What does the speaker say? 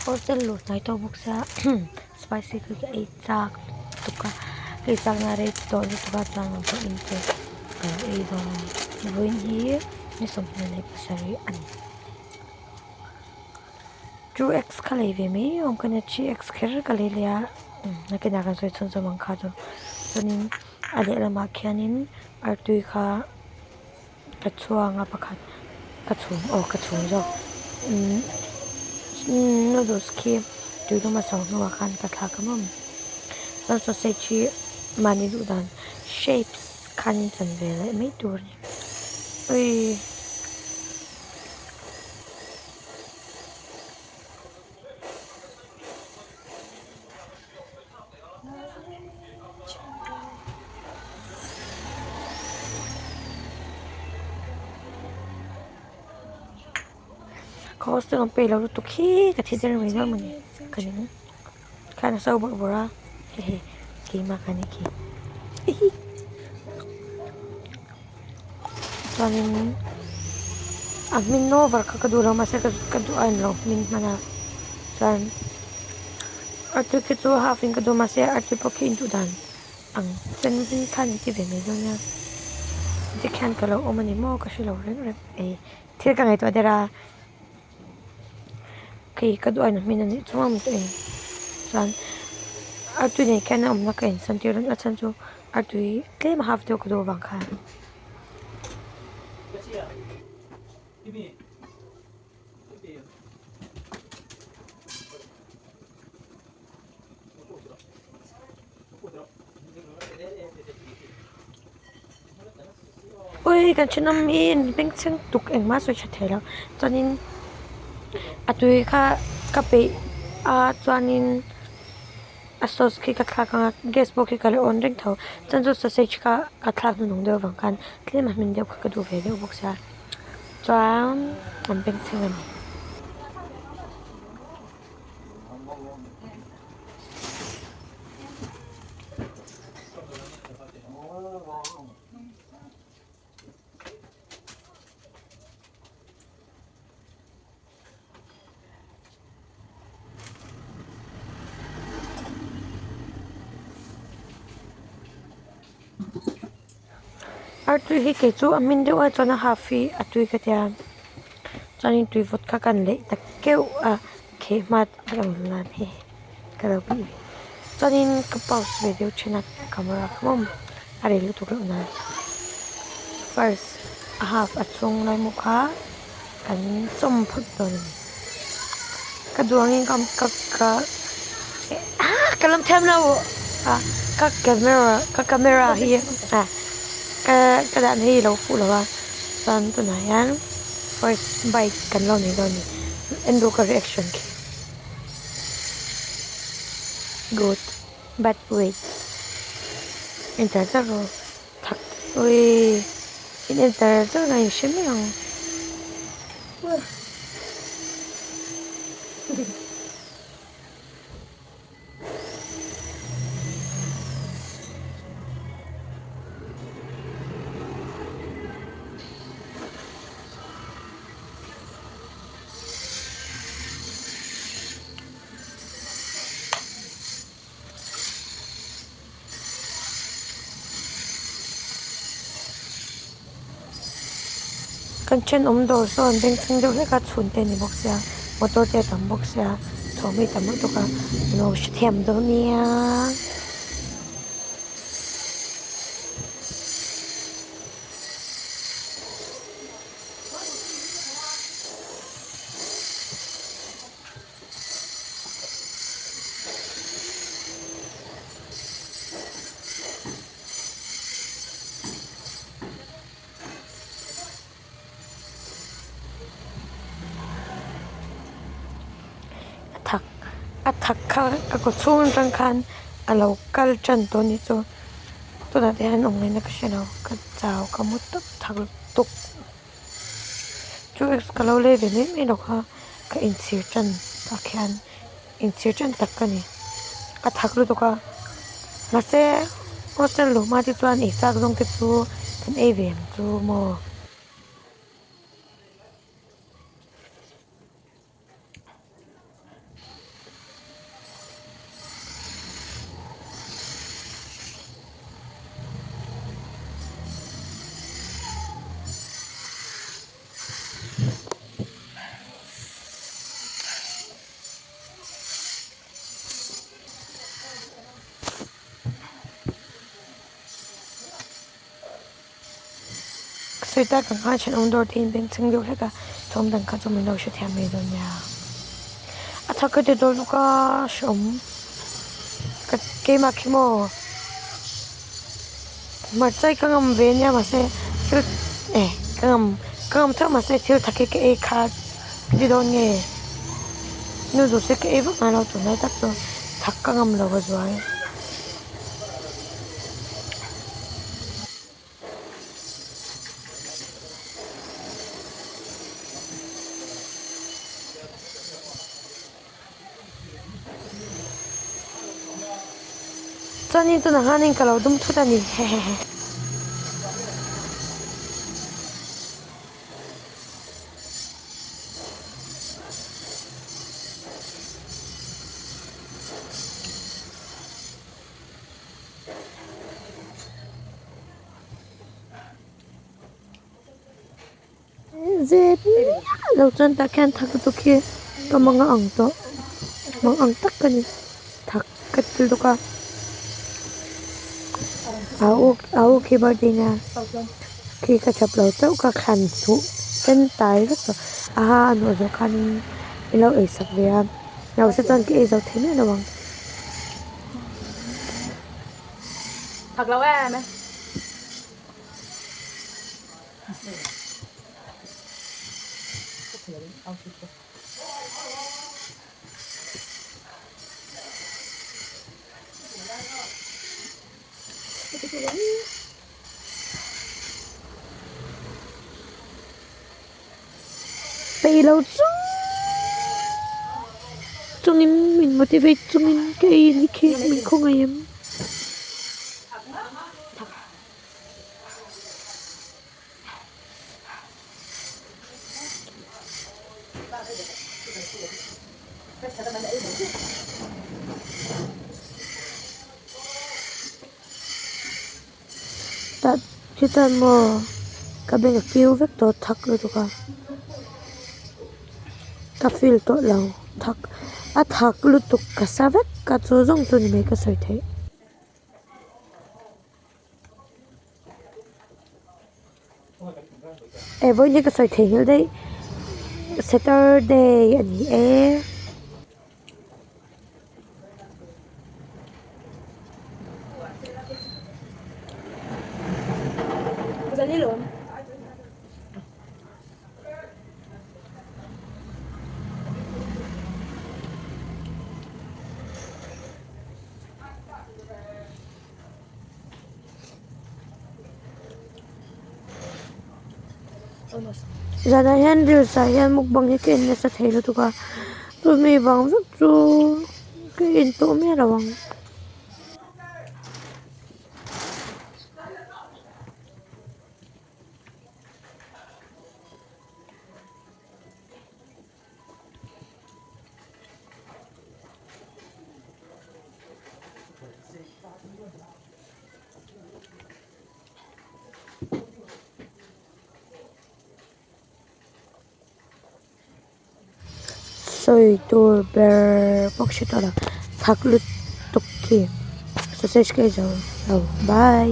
Hostel luh hnai tawh bawk sia spicy khi ka ei chak lutuk a ka ei chak na rei tawh lutuk a chuan rawn pawh in chu ka lo ei dawn a ni vawiin hi ni 27 a ni. 2x kha lei ve mai awm ka nia 3x kher ka lei leh a nakinah kan sawi chhun zawm ang kha chu chuanin a lehlamah khianin artui kha ka chhuang a pakhat ka chhum aw ka chhum zawk noodles khi tui lum a so hnuah khan ka thlak a mawm chuan sausage hi mahni duh dan shapes khan in chan ve leh mai tur a ni awii. Ka hostel awm peih lo lutuk hi ka thi der mai dawn mawni ka ning khan a so bawrh bawrh a hehe keimah ka ni khi hihi chuanin a hmin over kha ka duh lo mahse ka duh a inlo hmin hman a chuan artui khi chu half in ka duh mahse artui pawh khi induh dan ang chen hmin khan an ti ve mai dawn nia tikhian ka lo awm a ni maw ka hre lo reng reng e thil ka ngaihtuah der a kei ka duh a in hmin a nih chuan awm tawh em chuan artui nei khian a awmna ka insan tir dawn a chhan chu artui tlem a half deuh ka duh avang khan. Ui kan thenawm hi an bengchheng tuk engmah sawi tha thei lo chuanin a tui kha ka peih a chuanin a sauce khi ka thlak ang a gas pawh khi ka la on reng tho chuan chu sausage kha ka thlak hnuhnung deuh avang khan tlem a hmin deuh kha ka duh ve deuh bawk sia chuan an bengchheng a ni. Artui hi kei chu a hmin deuh a chuan a half hi a tui ka tia chuanin tui vawt kha kan leih ta keuh a kheh hmat a lo lan hi ka lo bih ve chuanin ka pause ve deuh thin a camera kha maw a rei lutuk loh nan first a half a chhung lai maw kha kan chawm phawt dawn a ni ka duh angin ka ka ka ah ka lam thiam lo a ka camera ka camera hi ah ka ka dahna hi a lo fuh lo a chuan tunah hian first bite kan lo nei dawn a ni en ru ka reaction khi good but wait en char char rawh thak awii in en char char a in hre mai ang. Kan thenawm dawr sawn bengchheng deuh hlek a chhun te a ni bawk sia motor te a tam bawk sia thawm hi tam lutuk a lo hrethiam dawn nia. A thak a thak kha ka kaw chhung atang khan a lo kal tan tawh a nih chu tunah te hian awm ngaihna ka hre lo ka chau ka mu tawp thak lutuk. Chu x ka lo lei ve mai mai lo kha ka inchhir tan ah khian inchhir tan tak ka ni a thak lutuk a mahse hostel luh hma te chuan ei chak zawng te chu kan ei ve ang chu maw. Sawi tak ang khan thenawm dawr te in bengchheng deuh hlek a thawm dang kha chu min lo hrethiam mai dawn nia. A thak ka ti dawn bawk a hreawm ka keimah khi maw hmarcha hi ka ngam ve ania mahse thil eh ka ngam ka ngam tho mahse thil thak hi ka ei khat ka ti dawn nge noodles hi ka ei vak ngai lo tunlai tak chu thak ka ngam lo a zual. Chuanin tunah hianin ka lo dum thut a ni hehehe. Zep miah lo chuan tah khian thak lutuk hi ka mang a ang tawh mang ang tak ka ni thak ka ti lutuk a a uk a uk hi birthday nia khi ka thap lo chauh ka thlan hmuh sen tai vek tawh a ha a nawh zawh khanin min lo ei sak ve a nausen chuan ka ei zo thei miah lo ang. Thak lo em e. Peih lo chung chungin min motivate chungin ka ei a ni khi min khawngaih em. Tah khi chuan maw ka beng a kiu vek tawh thak lutuk a ka feel tawh lo thak a thak lutuk ka sa vek a chu zawng chu ni mai ka sawi theih. Eh vawiin hi ka sawi thei nghilh daih Saturday a ni e. Zanah hian reels ah hian mukbang hi ka en nasa thei lutuk a chumi vang vek chu ka en tawh miah lo ang. Sawi tur ber bawk hre tawh lo thak lutuk khi sausage ka ei zo lo bye.